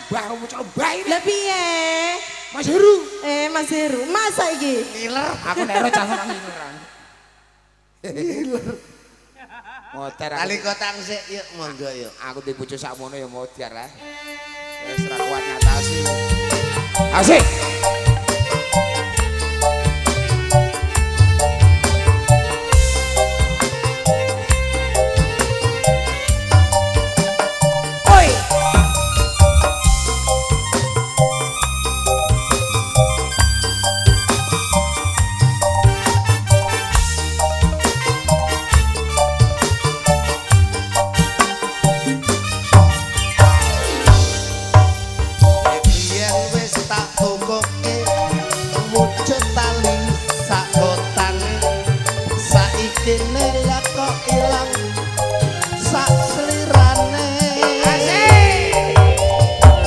Mbah kamu celuk mbah ini. Lah piye? Mas Heru. Mas Heru, masa iki? Ngiler. Aku nek ero cah ngiler. Ngiler. Motor aku. Tali kotang sik yuk monggo yuk. Aku di bojo sakmono ya modar lah. Wis ra kuat ngatasi. Asik. Oi. Biyen wis tak tukoke wujud tali sak kotange saiki nela kok ilang sak slirane. Asik.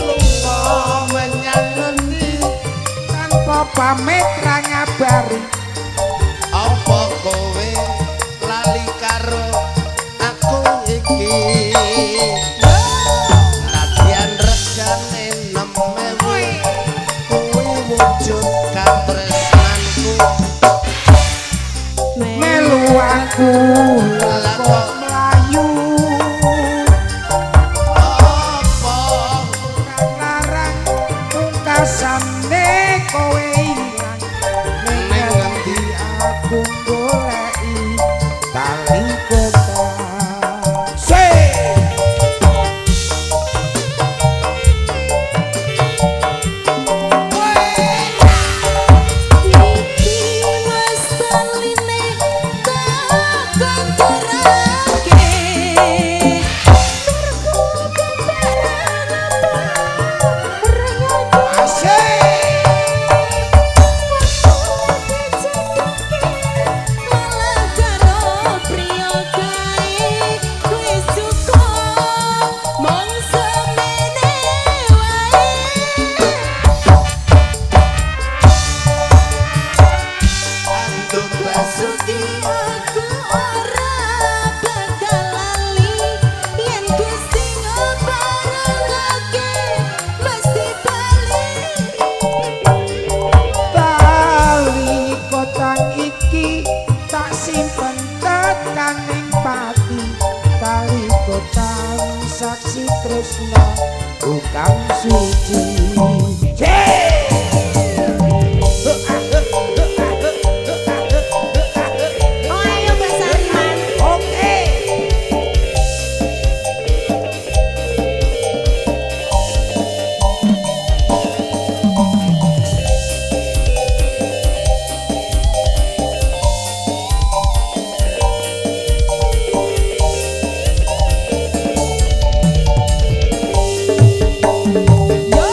Lunga menyang ngendi Tanpa pamit ra ngabari. Apa kowe lali karo aku iki? Nadyan regane 6.000 kuwi wujud katresnanku. Melu aku Lah kok kok mlayu. Apa Larang pungkasane kowe ilang. Ning Ning ngendi aku goleki tali kota. Se. Iki wis taline tak konturake. Turku keparangan apa Asik. Malah karo priya kae wis cukup mung semene wae. Anduk basuki Basuki aku ora bakal lali yen Gusti ngeparengake mesti bali. Tali kotang iki tak simpen tekaning pati. Tali kotang saksi tresna tukang suci. Oh ayo Mbak Sariman. Oke. Yo.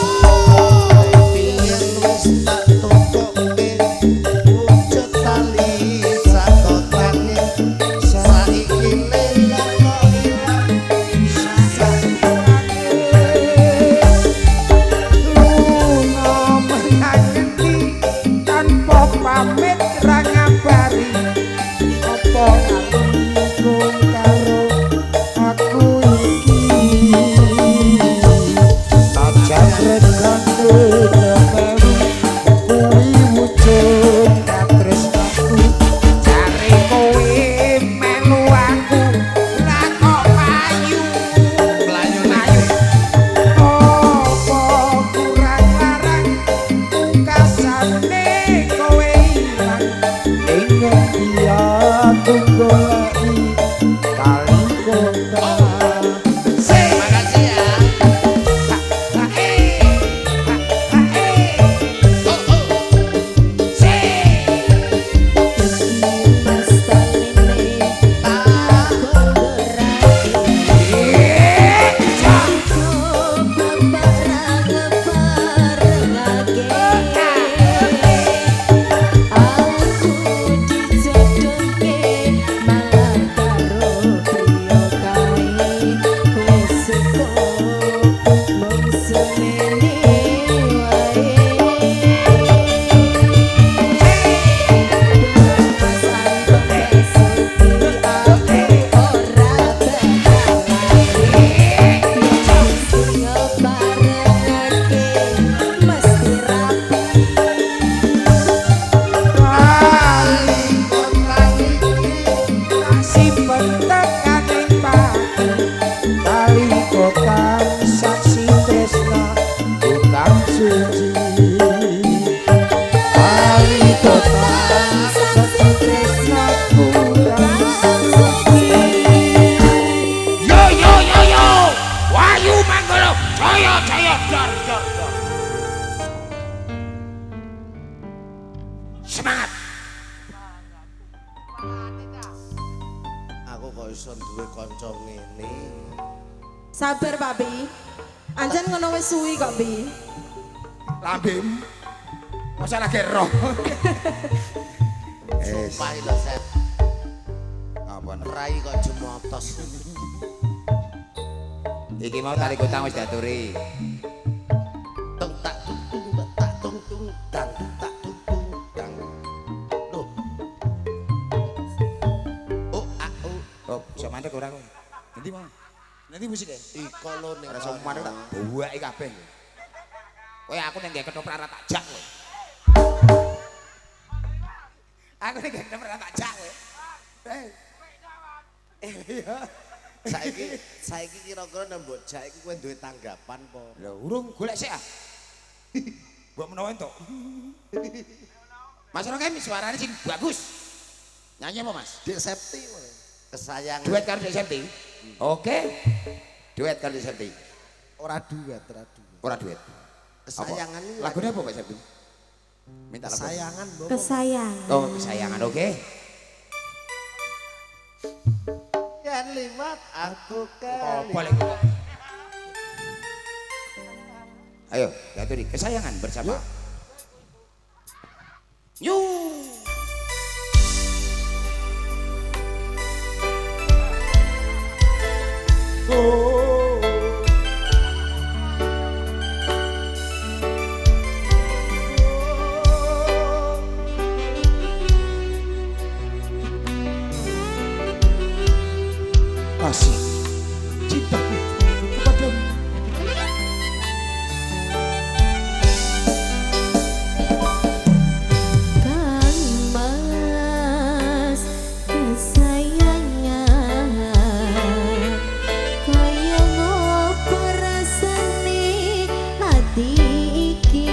Saksi tresna kang suci. Bali kota saksi tresnaku kang suci. Yo yo yo yo. Wahyu Manggolo, jaya jaya dor dor dor. Semangat. Aku kok iso duwe kanca ngene. Sabar Pak Pi. Anjen ngono wis suwi kok Pi. Lambem. Masa lagi roh. Sumpah lho Sep, Apa rai kok jemotos. Iki mau tarik utang wis diaturi. Tung tak tung tung tak tung tung dang tung tak tung tung dang. Loh. Oh, a o Oh, iso mandek ora kowe? Nanti mau. Nanti musik e. iko lho ning Ora iso mandek tak buwaki kabeh. Kowe aku ning ketoprak ora tak jak kowe. Aku ning ketoprak ora tak jak kowe. Eh. Saiki saiki kira-kira nek mbok jak iku kowe duwe tanggapan apa? Lah urung golek sik ah. Mbok menawa entuk. Mas Rokem suarane sing bagus. Nyanyi apa Mas? Dik Septi kowe. Kesayangan. Duet karo Dek Septi. Oke. Duet karo Dek Septi. Ora duet, ora duet. Ora duet. Apa? Kesayangan ini Lagune apa Pak Septi? Minta lagu. Kesayangan, Mbok. Kesayangan. Oh, kesayangan. Oke. Yen liwat aku kali. Apa lagi kok? Ayo, diaturi kesayangan bersama. Yu. Kasih cintaku kepadamu. Kang Mas kesayangan, kaya ngopo rasane ati iki,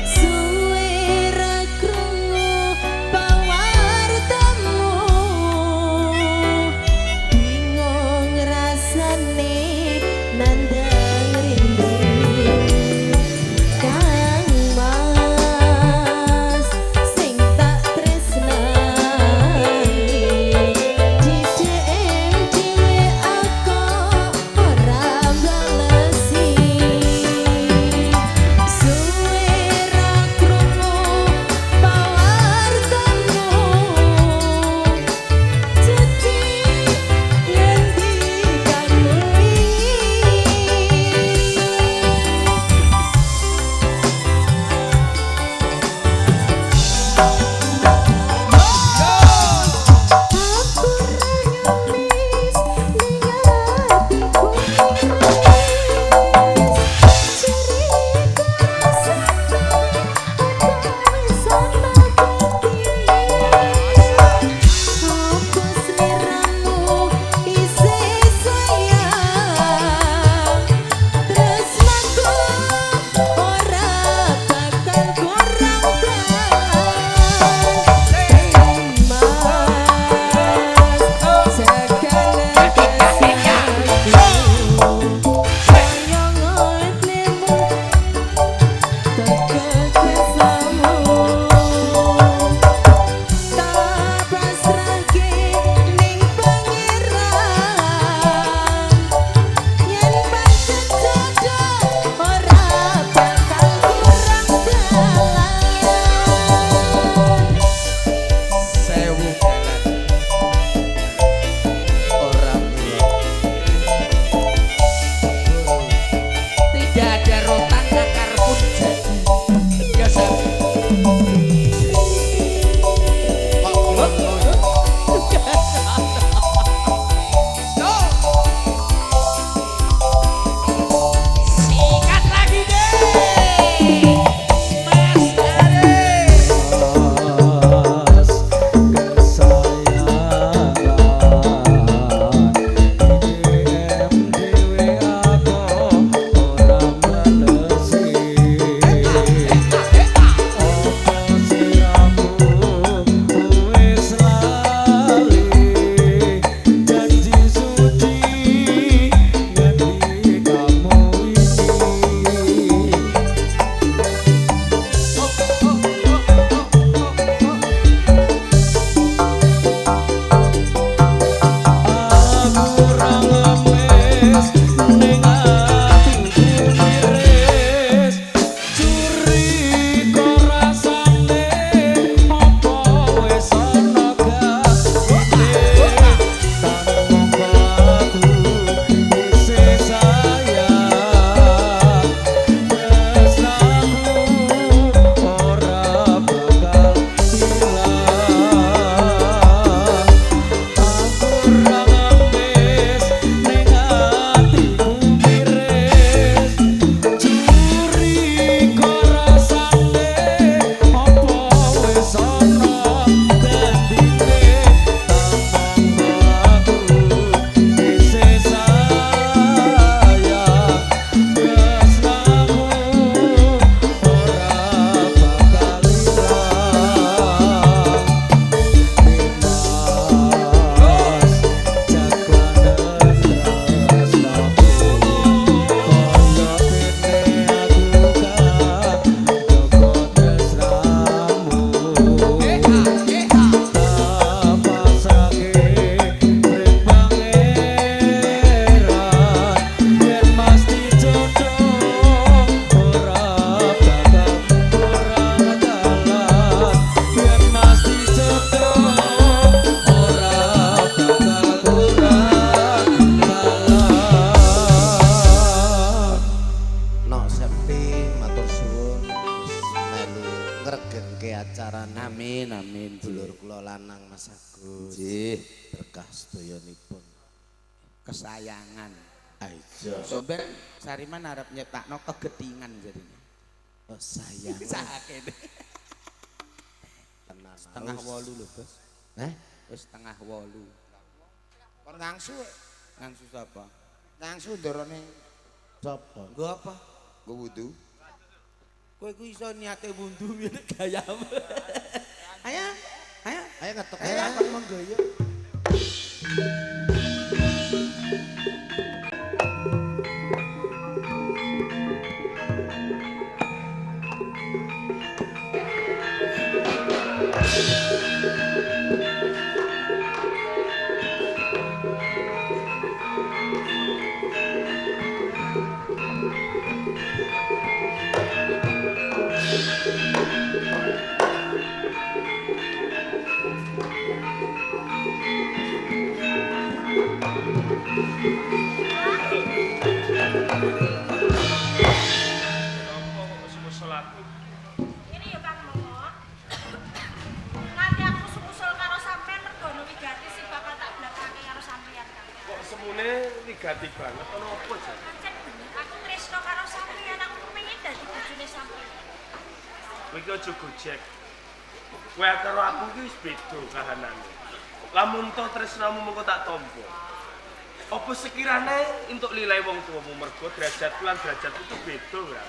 suwe ra krungu pawartamu, bingung rasane nandang rindu. Kang Mas sing tak tresnani, di DM dhewe aku ora balesi. Lanang Mas Agus. Nggih, Berkah sedayanipun. Kesayangan. Ayo. Soben Sariman arep nyiptakno kegetingan jadinya. Oh, sayang. Sakit. Tenan. 7:30 lho, Bos. Hah? Wis 7:30. Kon ngangsu. Ngangsu sapa? Ngangsu ndorone Sapa? Nggo apa? nggo wudu. Kowe ku iso niate wundu ngene gayamu. Ayo. Ayo. Ayo ngetok. Ayo. Ayo kon monggo ya. Apa kok sumusul aku? Ini ya Kang Momo. Nanti aku sumusul karo sampean mergo wigati sing bakal tak blakangi karo sampean Kang. Kok semune wigati banget ana apa jan? Pancen bener aku tresno karo sampean, aku kepengin dadi bojone sampean. Kowe iki aja gojek. Kowe karo aku iki wis beda kahanane. Lamun to tresnamu mengko tak tampa. Apa sekirane entuk lilai wong tuamu mergo derajatku lan derajatku itu beda ora?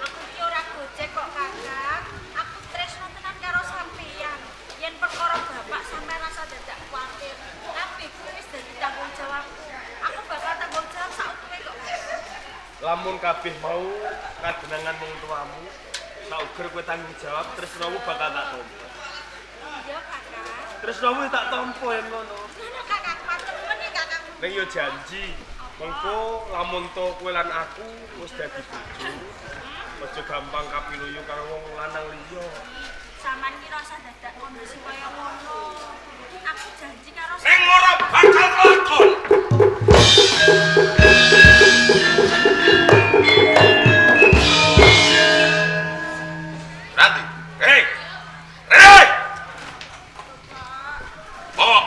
Aku iki ora gojek kok Kakang. Aku tresno tenan karo sampean. Yen perkara bapak sampean rasa dadak kuwatir. Tapi kuwi wis dadi tanggung jawabku. Aku bakal tanggung jawab sautuhe kok. Lamun kabeh mau kadenangan wong tuamu, sauger kowe tanggung jawab tresnamu bakal tak tampa. Iya Kakang. Tresnamu tak tampa yen ngono. Ngono Kakang, matur nuwun ya Kakang. Ning yo janji, mengko lamun to kowe lan aku wis dadi bojo, aja gampang kapiluyu karo wong lanang liya. Saman ki rasa dadak kondisi kaya ngono. Aku janji karo Ning ora bakal kelakon. Ranti. Hei. Hei. Bawa.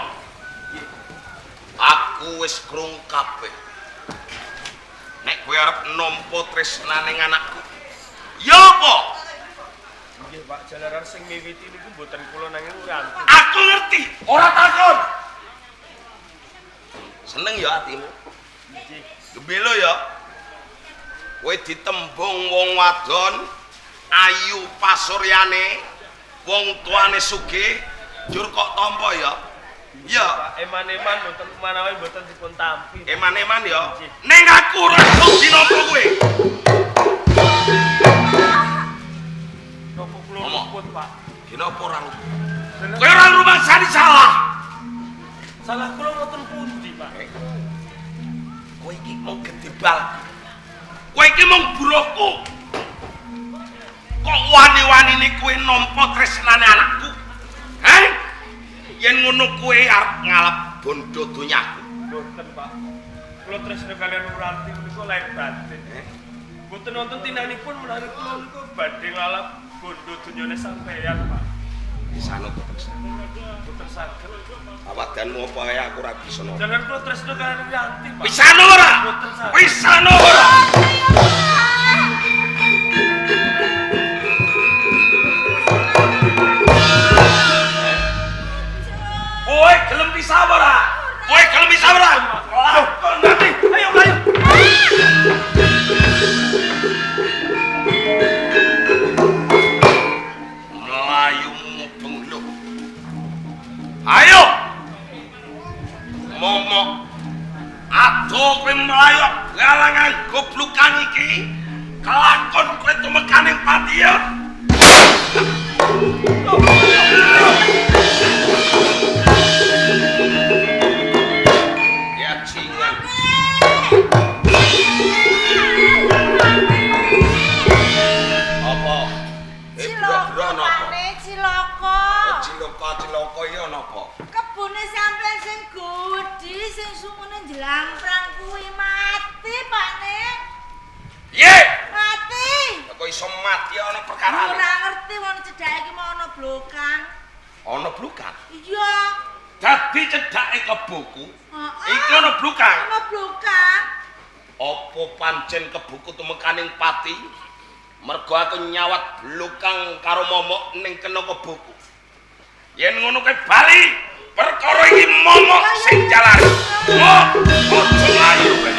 Aku wis krung kabeh. Nek kowe arep nampa tresnane anakku, ya apa? Nggih, Pak, jalaran sing miwiti niku mboten kula nanging Ranti. Aku ngerti, ora takon. Seneng ya atimu? Nggih. Gembelo ya. Kowe ditembung wong wadon ayu pasuryane, wong tuane sugih, jur kok tampa ya. Ya, Pak, eman-eman mboten manawi mboten dipun tampi. eman-eman ya. Ning aku ora sudi nampa kowe. Napa kula Ngomong. luput, Pak? Kenapa ora luput? Kowe ora rumangsani salah. Salah kula ngoten pundi, Pak? Kowe iki mung gedebal. Kowe iki mung buruhku. Kok wani-wanine kowe nampa tresnane anakku? Heh? Yen ngono kowe arep ngalap bondo donyaku. Mboten, Pak. Kula tresna kalian Ranti menika lahir batin. Mboten wonten tinanipun menawi kula niku badhe ngalap bondo dunyane sampeyan, Pak. Bisa kepeksa. Mboten saged. Awadanmu apa ae aku ora bisa nampa. Jangan kula tresna kalian Ranti, Pak. Wis ana ora? Mboten saged. Wis ana ora? Kowe gelem pisah ora? Kowe gelem pisah ora? Lah, kok nanti. Ayo, ayo. Melayu mubeng lho. Ayo. Momok. Aduh kowe mlayu galangan goblukan iki. Kelakon kowe tumekaning patiya. Ya cingan. Apa? Eh, bro-bro Cilaka napa? pane cilaka. Cilaka cilaka iya napa? Kebune sampean sing gedhi sing sumune njlamprang kuwi mati Pakne. Piye? Mati. Kok iso mati ana perkarane? Ora ngerti wong cedhake iki mau ana blokang. Ana blukan. Dadi cedhake keboku. Heeh. Iki ana blukang. Ana blukang. Apa pancen keboku tumekaning pati? Mergo aku nyawat blukang karo momok ning kena keboku. Yen ngono kowe bali, perkara iki momok sing jalari. Mok, aja mlayu kowe.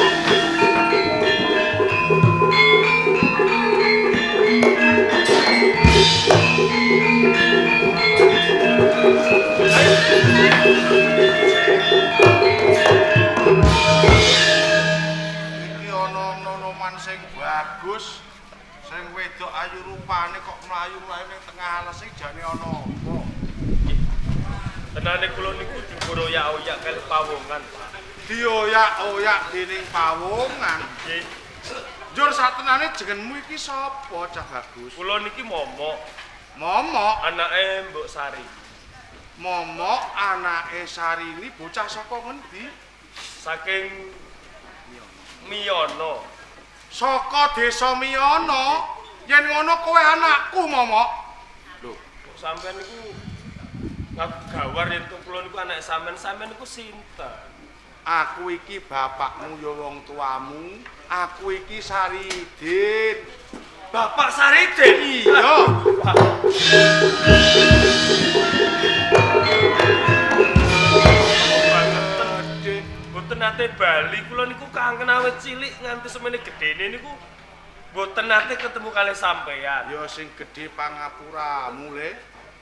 Iki ana nonoman sing bagus. Sing wedok ayu rupane kok mlayu-mlayu ning tengah alas iki jane ana apa? Tenane kula niku dipun oyak-oyak kalih pawongan, Pak. Dioyak-oyak dening pawongan. Nggih. Njur satenane jenengmu iki sapa, Cah Bagus? Kula niki momok, Momok, anake Mbok Sari. momok anake Sarini bocah saka ngendi? Saking Miyono. Saka desa Miyono. Yen ngono kowe anakku, Momok. Lho, kok sampean niku ngaku gawar yen to kula niku anak sampean, sampean niku sinten? Aku iki bapakmu ya wong tuamu. Aku iki Saridin. Bapak Saridin. Iya. Banget. Mboten nate bali, kula niku kangen awet cilik nganti semene gedene niku mboten nate ketemu kalih sampean. Ya sing gedhe pangapuramu le.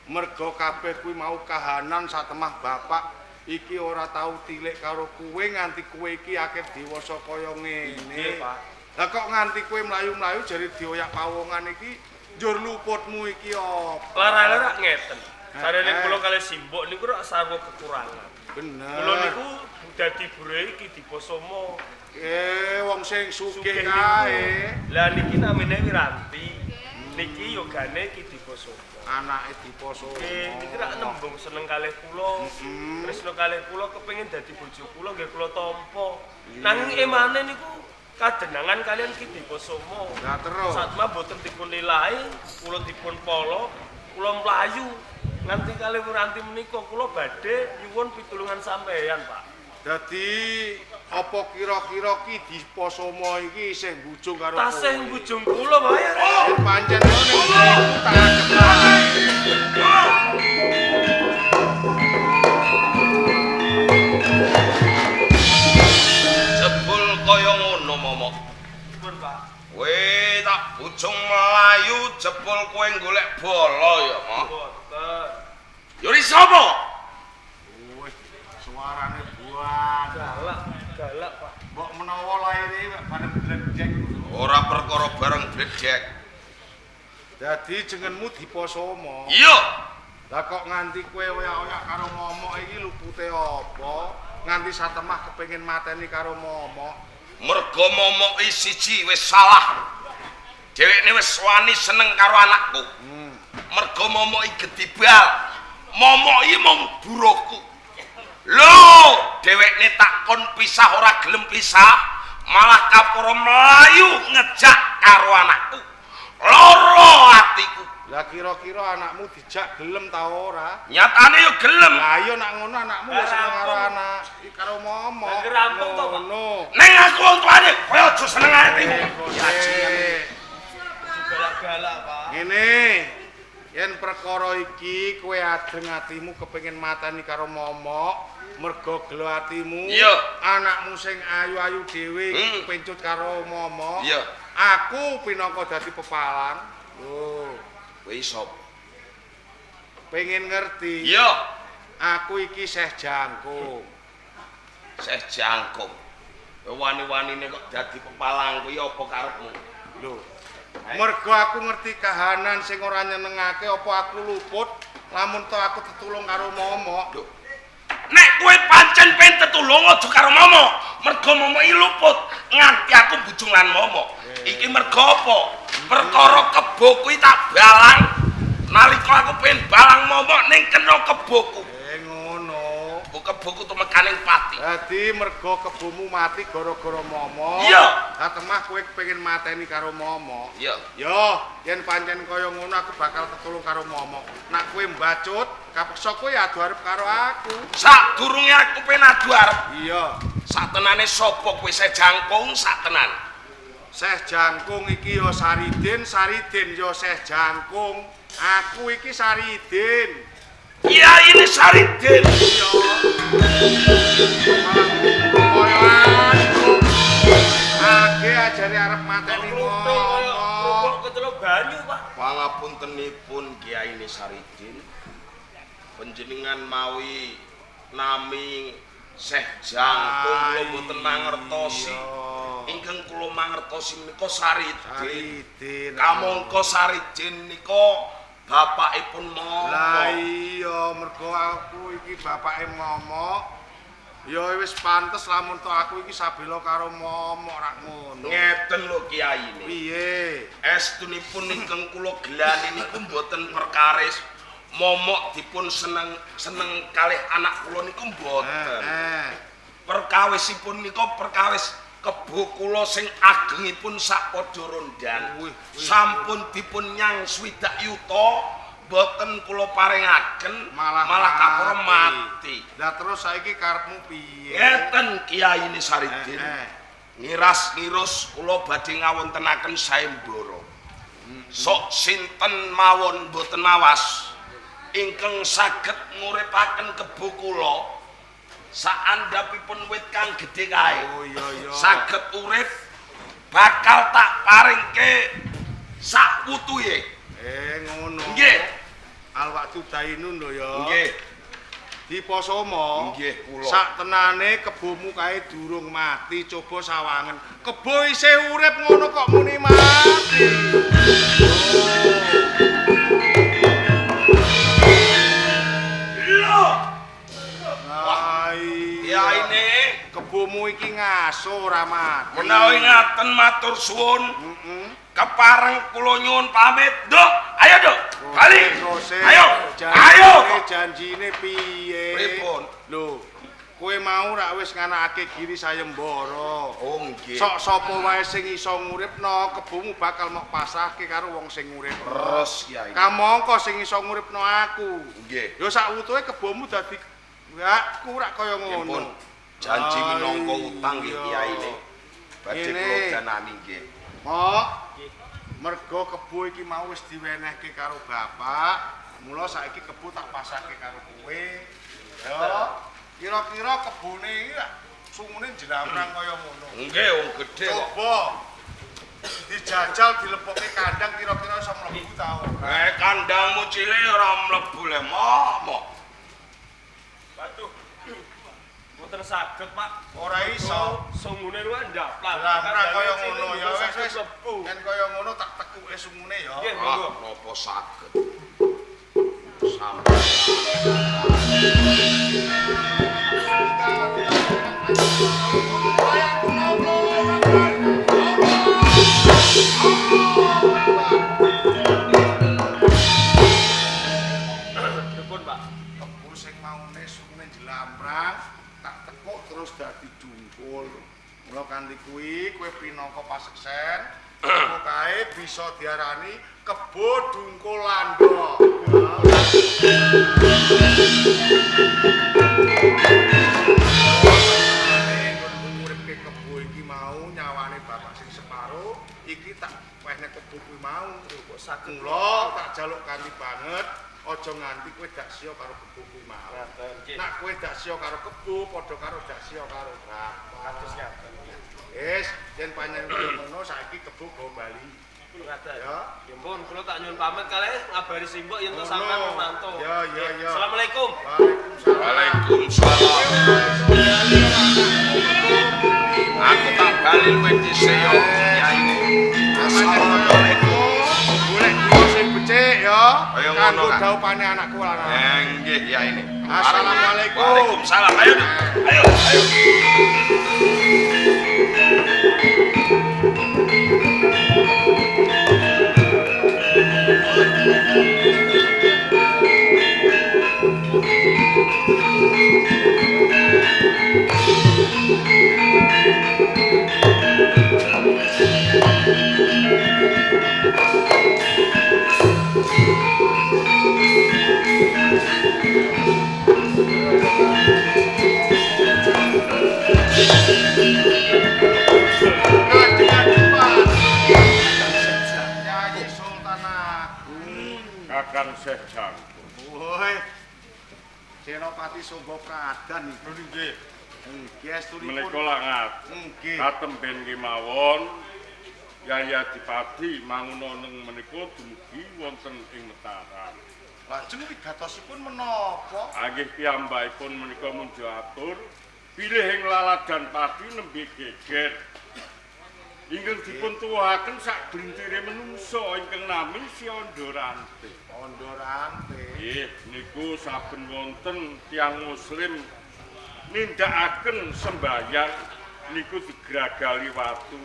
Mergo kabeh kuwi mau kahanan satemah bapak iki ora tau tilik karo kowe nganti kowe iki akhir dewasa kaya ngene. Nggih, Pak. Lah kok nganti kowe mlayu-mlayu jare dioyak pawongan iki njur luputmu iki apa? Larane rak ngeten. Sarene Eh. kula kalih simbok niku rak sarwa kekurangan. Bener. Kula niku dadi buruhe iki Diposomo. Wong sing sugih Sugih kae. niku. Lah niki namine Wiranti. Niki yogane iki Diposomo. Anake Diposomo. Nggih, niki rak nembung seneng kalih kula. Tresno kalih kula kepengin dadi bojo kula nggih kula tampa. Nanging emane niku kadenangan kalian Ki Diposomo. Lah terus. Satma boten dipun lilahi, kula dipun polo, kula mlayu nganti kalih Wiranti menika kula badhe nyuwun pitulungan sampeyan, Pak. Dadi apa kira-kira Ki Diposomo iki isih mbujung karo kowe? Tasih mbujung kula, Pak ya. Yen pancen ngono ning iku tak adep ae. Jebul kaya ngono momok. Pun, Pak. Kowe tak bujung mlayu jebul kowe golek bala ya, Mok. Boten. Ya ri sapa? Wih, suarane buan. Galak, galak, Pak. Mbok menawa laire bareng bledek. Ora perkara bareng bledek. Dadi jenengmu Diposomo. Iya. Lah kok nganti kowe oyak-oyak karo momok iki lupute apa? Nganti satemah kepengin mateni karo momok. Mergo momoke siji wis salah. Dhewekne wis wani seneng karo anakku. Mergo momoke gedibal. Momoke mung buruhku. Lho, dhewekne tak kon pisah ora gelem pisah, malah kaporo mlayu ngejak karo anakku. Loro atiku. Lah kira-kira anakmu dijak gelem ta ora? Nyatane yo gelem. Lah iya nak ngono anakmu wis seneng karo Rampung. anak, iki karo momok. Lah, rampung to, Pak? Ngono. Neng aku wong tuane, kowe aja seneng atimu. Galak-galak, Pak. Ngene, yen perkara iki kowe adeng atimu kepengin mateni karo momok, mergo gelo atimu. Iya. Anakmu sing ayu-ayu dhewe iki kepencut karo momok. Iya. Aku pinangka dadi pepalang. Lho, Kowe sapa? pengen ngerti. Iya, Aku iki Syekh Jangkung. Syekh Jangkung. Kowe wani-wanine kok dadi pepalang kuwi apa karepmu? Lho. Mergo aku ngerti kahanan sing ora nyenengake apa aku luput lamun to aku tetulung karo momok. Lho. Nek kowe pancen pengen tetulung aja karo momok. Mergo momok iki luput nganti aku bujung lan momok. Iki mergo apa? Perkara kebo kuwi tak balang. Nalika aku pengen balang momok ning kena keboku. Ngono. Keboku tumekaning pati. Dadi mergo kebomu mati gara-gara momok. Iya. Lah Satemah kowe kepengin mateni karo momok. Iya. Yo, yen pancen kaya ngono aku bakal tetulung karo momok. Nek kowe mbacut, kapeksa kowe adu arep karo aku. Sadurunge aku pen adu arep. Iya. Satenane sapa kowe Seh Jangkung satenan? Seh Jangkung iki ya Saridin, Saridin ya Seh Jangkung. Aku iki Saridin. Iya, ini Saridin. Iya. Kaya aku. Age ajare arep mateni momok. Kecelok banyu, Pak. Pangapuntenipun Kiai Saridin. Panjenengan mawi nami Seh Jangkung kula boten mangertosi. Ingkang kula mangertosi menika Saridin. Saridin. Kamangka Saridin nika bapakipun momok. Lah iya, mergo aku iki bapake momok. Ya wis pantes lamun to aku iki sabela karo momok rak ngono. Ngeten lho Kiai ini. Piye? Estunipun ingkang kula gelani niku mboten perkaris momok dipun seneng seneng kalih anak kula niku mboten. Perkawisipun nika perkawis kebo kula sing agengipun sak padha rondan. Sampun dipun nyang swidak yuta mboten kula paringaken malah kapura mati. Lah terus saiki karepmu piye? Ngeten Kiai Saridin. Ngiras-ngirus kula badhe ngawontenaken sayembara. Sok sinten mawon mboten mawas ingkang saged nguripaken kebo kula saandhapipun wit kang gedhe kae. Oh iya iya. Saged urip bakal tak paringke sak wutuhe. Ngono. Nggih. Alwaktu dainun lho ya. Nggih. Diposomo. Nggih kula. Sak tenane kebomu kae durung mati, coba sawangen. Kebo isih urip ngono kok muni mati. Lho. Wah, iya ini kebomu iki ngaso ora mati. Menawi ngaten matur suwun. Kepareng kula nyuwun pamit. Nduk, ayo Nduk. Bali. Ayo. Ayo. Janjine piye? Pripun? Lho, kowe mau rak wis nganakake giri sayembara. Oh nggih. Sok sapa wae sing iso nguripno kebomu bakal mok pasrahke karo wong sing nguripno. Terus Kyai. Kamangka sing iso nguripno aku. Nggih. Ya sak wutuhe kebomu dadi hakku rak kaya ngono. Janji minangka utang nggih Kyai ne. Badhe kula danani nggih. Mok, mergo kebo iki mau wis diwenehke karo bapak, mula saiki kebo tak pasake karo kowe. Ya, kira-kira kebone iki lak sungune jlamrang kaya ngono. Nggih, wong gedhe kok. Coba dijajal dilepokke kandang kira-kira iso mlebu ta ora? Kandangmu cilik ora mlebu le, mok. Waduh. Mboten saged, Pak. Ora iso. Sungune luwih ndaplang. Ndaplang kaya ngono ya wis wis. Yen kaya ngono tak tekuke sungune ya. Nggih, monggo. Napa saged. Sampai. Pripun, Pak? Kebo sing maune sungune jlamprang tak tekuk terus dadi dungkul. Mula kanthi kuwi kowe pinangka paseksen, kebo kae bisa diarani kebo dungkul landha. Nguripke kebo iki mau nyawane bapak sing separo, iki tak wehne kebo kuwi mau. Kok saged Mula tak jaluk kanthi banget. Aja nganti kowe dak siya karo kebo kuwi mau. Nek kowe dak siya karo kebo, padha karo dak siya karo bapak. Kados ngaten. Wis, yen panjenengan kaya ngono saiki kebo gawa bali. Ngaten. Ya. Ya pun kula tak nyuwun pamit kalih ngabari simbok yen to sampean Ngono. mantuk. Ya, ya, ya. Assalamualaikum. Waalaikumsalam. Waalaikumsalam. Aku tak bali luwih dhisik yo Kyai. Assalamualaikum. Golek dina sing becik ya. Kaya ngono, Kanggo Kang. daupane anakku lanang. Nggih Kyai ini. Assalamualaikum. Waalaikumsalam. Ayo, Duk. Ayo, ayo. Kakang Syekh Jangkung. Woi. Senopati Sumba Pradan iki. Nggih. Nggih, estunipun. Menika langat. Nggih. Katemben kemawon Yayi Adipati mangunoneng menika dumugi wonten ing Mataram. Lajeng wigatosipun menapa? Anggih piyambakipun menika mundha atur bilih ing laladan pati nembe geger. Ingkang dipun tuwuhaken sak glintire menungsa ingkang nami Si Ondorante. Ondorante. Nggih, niku saben wonten tiyang muslim nindakaken sembayang niku digragali watu.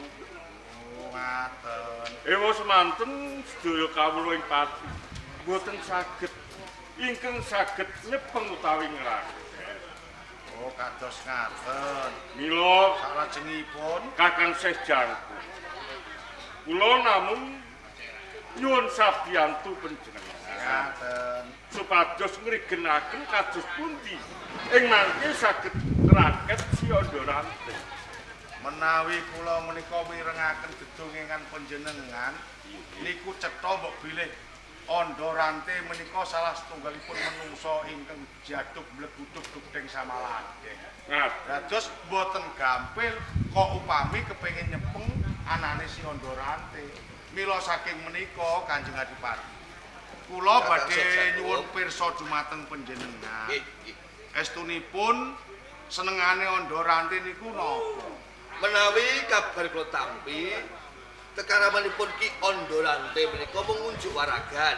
Oh, ngaten. Ewa semanten sedaya kawula ing pati mboten saged ingkang saged nyepeng utawi ngraket. Oh, kados ngaten. Mila salajengipun Kakang Syekh Jangkung, kula namung nyuwun sabiyantu panjenengan. Ngaten. Supados ngrigenaken kados pundi ing mangke saged ngraket Si Ondorante. Menawi kula menika mirengaken dedongengan panjenengan niku cetha mbok bilih Ondorante menika salah setunggalipun menungsa ingkang jadug mlegudug dugdeng samaladeng. Dados mboten gampil kok upami kepengin nyepeng anane Si Ondorante. Mila saking menika Kanjeng Adipati, kula badhe nyuwun pirsa dumateng panjenengan. Estunipun senengane Ondorante niku napa? Menawi kabar kula tampi tekaramanipun Ki Ondorante menika mengunjuk waragan.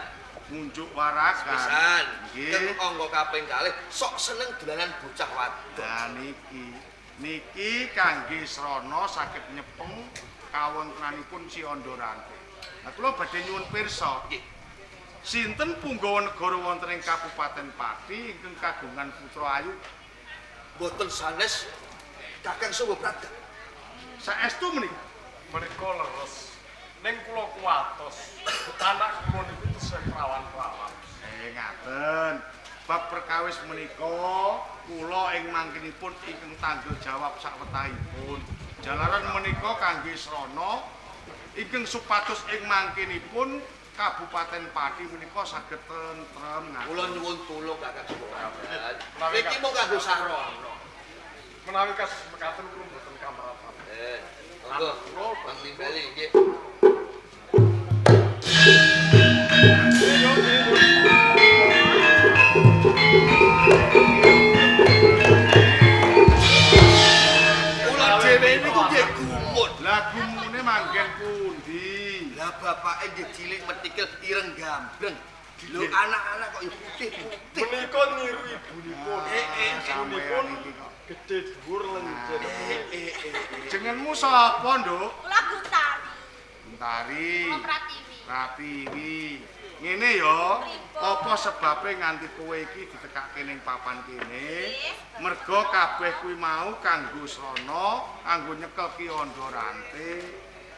Ngunjuk waragan. Pisan. Keng angka kaping kalih sok seneng dolanan bocah wadon. Nah niki. Niki kangge srana saged nyepeng kawontenanipun Si Ondorante. Lah kula badhe nyuwun pirsa. Nggih. Sinten punggawa negara wonten ing Kabupaten Pati ingkang kagungan putra ayu? Mboten sanes Kakang Sumba Pradan. Saestu menika menika leres. Ning kula kuwatos. Anak kula niku tesih prawan-prawan. Ngaten. Bab perkawis menika kula ing mangkinipun ingkang tanggel jawab sakwetahipun. Jalaran menika kangge srana ingkang supados ing mangkinipun Kabupaten Pati menika saged tentrem. Kula nyuwun tulung Kakang Sumba Pradan. Niki mung kanggo sarana. Menawi kados mekaten kula mboten kamratan. Monggo, Bang Timbali nggih. Kula dhewe niku nggih gumun. Lah gumune manggen pundi? Lah bapake nggih cilik metikil ireng gambreng. Lho anak-anak kok ya putih-putih. Menika niru ibunipun. Ibunipun gedhe dhuwur lenjer. Jenengmu sapa, Nduk? Kula Guntari. Guntari. Kula Pratiwi. Pratiwi. Ngene ya, apa sebabe nganti kowe iki ditekake ning papan kene? Merga kabeh kuwi mau kanggo srana, kanggo nyekel Ki Ondorante.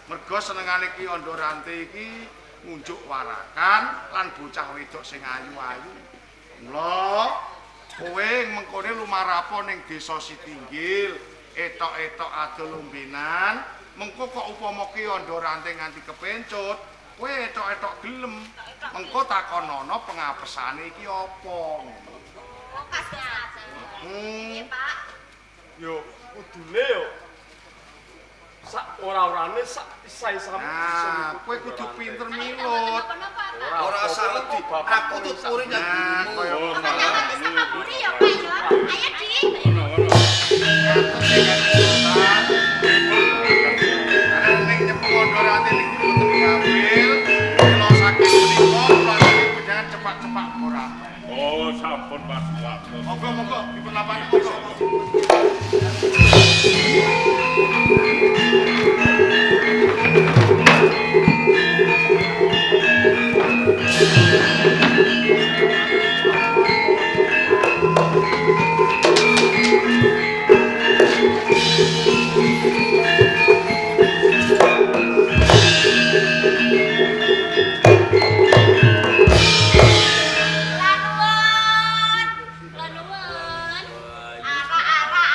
Merga senengane Ki Ondorante iki ngunjuk warakan lan bocah wedok sing ayu-ayu. Mula kowe mengkone lumarapo ning desa Sitinggil, etok-etok adol lombenan, mengko kok upama Ki Ondorante nganti kepencut, kowe etok-etok gelem. Mengko takonono pengapesane iki apa ngono. Oh, kados ngaten. Nggih, Pak. Yo kudune yo sak ora-orane sak isai-isane. Nah, kowe kudu pinter milut. Ora usah wedi, aku tuturi nang gurumu. Apa sama buri ya, Pak ya? Ayo, Dik. Ono-ono. Ning nyepeng Ondorante niku mboten gampil. Mila saking menika kula aturi panjenengan cepak-cepak ora. Oh, sampun Mas Watos. Monggo monggo dipun lampahi monggo. Kula nuwun. Kula nuwun. Ara-ara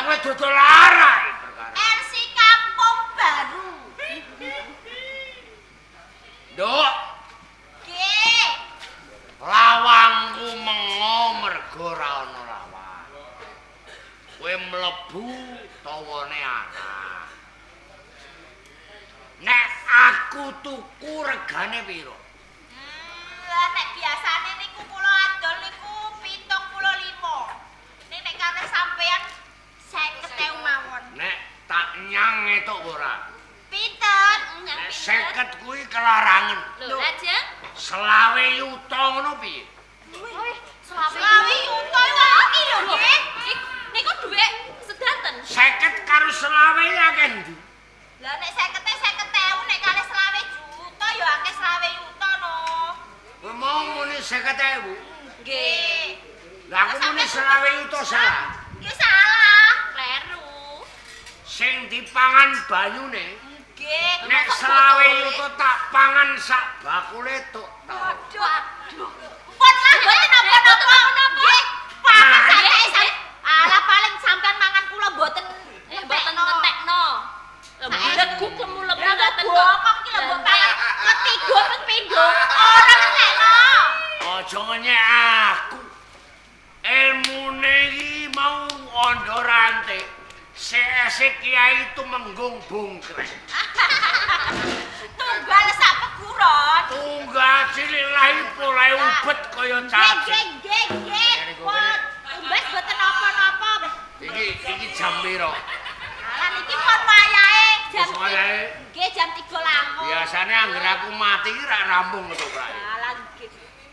Lah kowe dodol arak iki perkara. RC Kampung Baru. Nduk, Nggih. lawangku mengo mergo ora ana lawang. Kowe mlebu tawane arak. Nek aku tuku regane piro? Lah nek biasane niku kula adol niku 75. Ning nek kalih sampean 50.000 mawon. Nek tak nyang etuk ora? Pinten? Nek 50 kuwi kelarangan. Lho, lajeng 25 yuta ngono piye? Wih, selawe yuta iki lho nggih. Niku dhuwit sedanten. 50 karo 25 akeh ndi? Lah nek 50-e 50.000 nek kalih 25 juta ya akeh 25 yuta no. Kowe mau muni 50.000. Nggih. Lah aku muni 25 yuta salah. Nggih salah. Kleru. Sing dipangan banyune Nggih. nek 25 yuta tak pangan sak bakule tok ta. Waduh, aduh. Pun lah mboten napa-napa. Nggih. Pangan sampe alah paling sampean mangan kula mboten mboten ngentekno. Leguk lemu-lemu ngoten kok. Bokong iki lho mbok pangan ketiga ping pindho ora ngentekno. Aja ngenyek aku. Ilmune iki mau ondo rantik. CS Kiai Tumenggung Bungkrek. Tunggal sak peguron. Tunggal cilik lahi polahe ubet kaya cacing. Nggih, nggih, nggih. Pun tumbas mboten napa-napa. Iki jam piro? Alah niki pun wayahe jam Wis wayahe. Nggih jam 3 langkung. Biasane anggere aku mati iki rak rampung ketoprake. Alah nggih.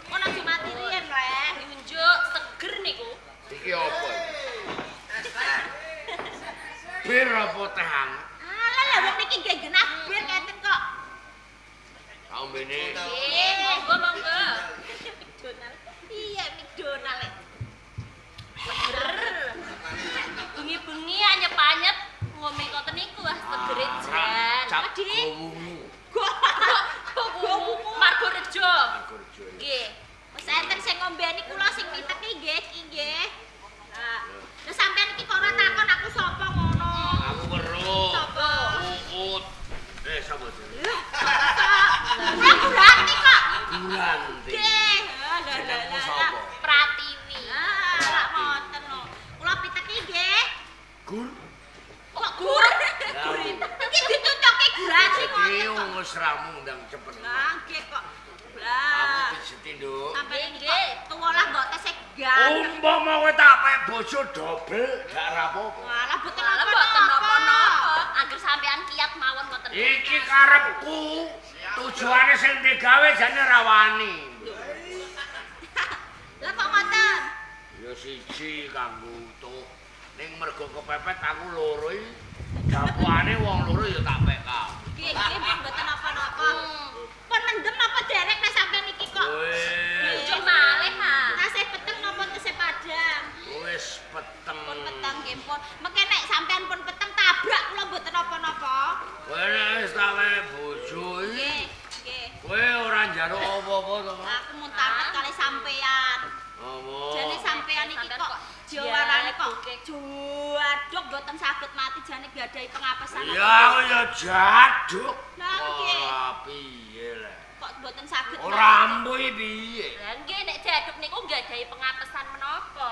Ngono aja mati riyen, Reh. Diunjuk seger niku. Iki apa iki? Bir apa teh hangat? Alah lah wong niki nggih genah bir ngeten kok. Ombene. Nggih, monggo monggo. McDonald. Iya, McDonald. Seger. Bengi-bengi anyep-anyep ngombe ngoten niku wah segere jan. Cap Adi. gowungu. Gowungu Margorejo. Margorejo. Nggih. Wis enten sing ngombeni kula sing miteki nggih iki nggih. Lah, lha sampean iki kok ora takon aku sapa ngono. Aku weruh. Sapa? Uut. Sapa jenenge? Kula Guranti kok. Guranti. Nggih. Lah lah Jenengmu lah. sapa? Pratiwi. Ah, lak ngoten lho. Kula piteki nggih. Gur. Kok gur? Iki ditutuke Guranti ngoten Iki kok. wis ramu ndang cepet. Lah nggih kok. Aku Lah. pijeti, Nduk. Sampeyan iki kok tuwa lah mbok tesih ganteng. Umpama kowe tak pek bojo dobel gak rapopo. Walah boten napa-napa. Angger sampean kiat mawon ngoten. Iki karepku. Tujuane sing digawe jane ra wani. Lah kok ngoten? Ya siji kanggo utuh. Ning mergo kepepet aku loro iki. Dapukane wong loro ya tak pek kabeh. Nggih, nggih pun mboten napa-napa. Pun mendem napa derek nek sampean iki kok? Wis. Njuk malih ha. Tasih peteng napa tesih padhang? Wis peteng. Pun peteng nggih pun. Mengke nek sampean pun peteng tabrak kula mboten napa-napa. Kowe nek wis tak wehe bojo iki, Nggih, nggih. kowe ora njaluk apa-apa to, Mas? Aku mun tamat kali sampean. Apa? Jane sampean iki kok jawarane kok juaduk mboten saged mati jane gadahi pengapesan. Ya aku ya jaduk. Lah nggih. Ora piye le. Kok mboten saged. Ora ampuh iki piye? Lah nggih nek jaduk niku nggadahi pengapesan menapa?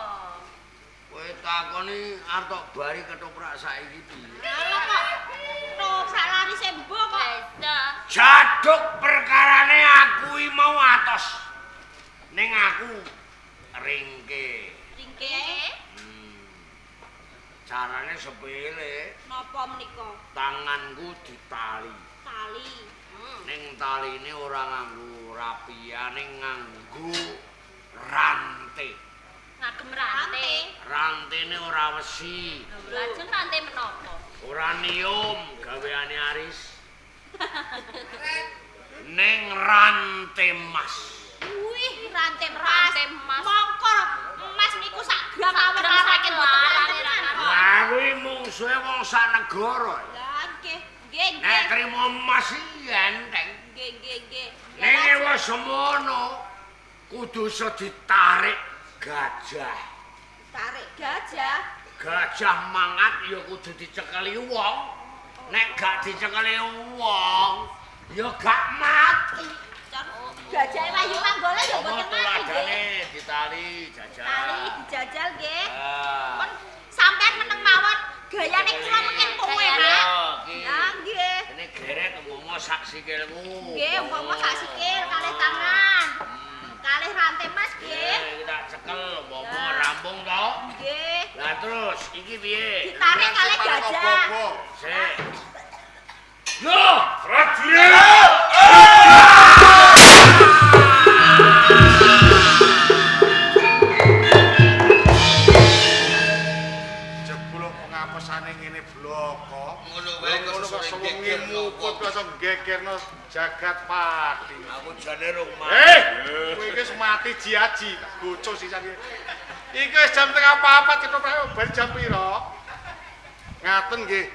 Kowe takoni arep tok bari ketoprak saiki piye? Lah kok toprak lari sembo kok. Jaduk perkarane aku iki mau atos. Ning aku ringke. Ringke Carane sepele, napa menika? tanganku ditali. Tali. Ning taline ora nganggo rapia, ning nganggo rante. Ngagem rante. Rantene ora wesi, Lajeng rante menapa? ora nium gaweane Aris. Ning rante mas. Wih, rante emas. Mongko emas niku sak gram mawon saking mboten rantenan kok. Lah kuwi mungsuhe wong sak negara. Lah nggih, nggih, Nek nggih. trimo emas iki enteng. Nggih, nggih, nggih. Ning ewa semono kudu iso ditarik gajah. Tarik gajah. Gajah mangat ya kudu dicekeli wong. Nek gak dicekeli wong, ya gak mati. Gajahe Wahyu Manggala ya Apa mboten mati tuladane nggih. ditali jajal. Tali dijajal nggih. Ah. Pun sampean meneng mawon gayane kula mengkin kowe, Mak. Iki. Lah nggih. Ini geret umpama sak sikilmu. Nggih, umpama sak sikil kalih tangan. Kalih rantai Mas nggih. Iki tak cekel umpama Ya. rampung to. Nggih. Lah terus iki piye? Ditarik kalih gajah. Sik. Loh, Prajurit! Jebul pengapesane ngene bloko. Ngono wae kok Ngono kok sore sewengi gegerno muput kok iso gegerno jagat pati. Aku jane rung mati. Eh, kowe iki wis mati jiaji, bocah sisan iki. Iki wis jam 3:30 ketoprak bar jam pira? Ngaten nggih.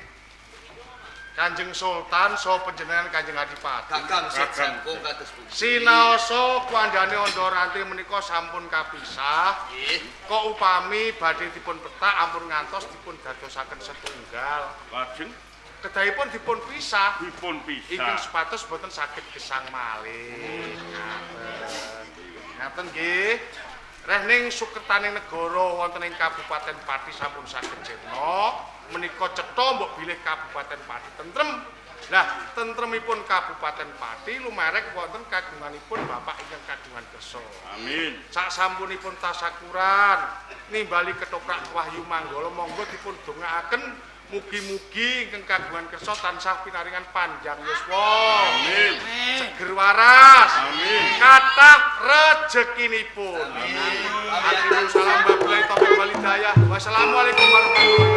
Kanjeng Sultan saha panjenengan Kanjeng Adipati. Kakang sejangkung kados pundi? Sinaosa kuandhane Andaranti menika sampun kapisah. Nggih. Kok upami badhe dipun petak ampun ngantos dipun dadosaken setunggal. Lajeng Kedahipun dipun pisah dipun pisah. ingkang supados boten saged gesang malih. Ngaten. Ngaten nggih. Rehning sukertaning negara wonten ing Kabupaten Pati sampun saged jirna. Menika cetha mbok bilih Kabupaten Pati tentrem. Lah, tentremipun Kabupaten Pati lumerek wonten kagunganipun Bapak ingkang kagungan kersa. Amin. Sak sampunipun tasakuran nimbali ketoprak Wahyu Manggala monggo dipun dongaaken mugi-mugi ingkang kagungan kersa tansah pinaringan panjang yuswa. Amin. Seger waras. Amin. Kathah rejekinipun. Amin. Salam wabillahi taufiq wal hidayah. Wassalamualaikum warahmatullahi.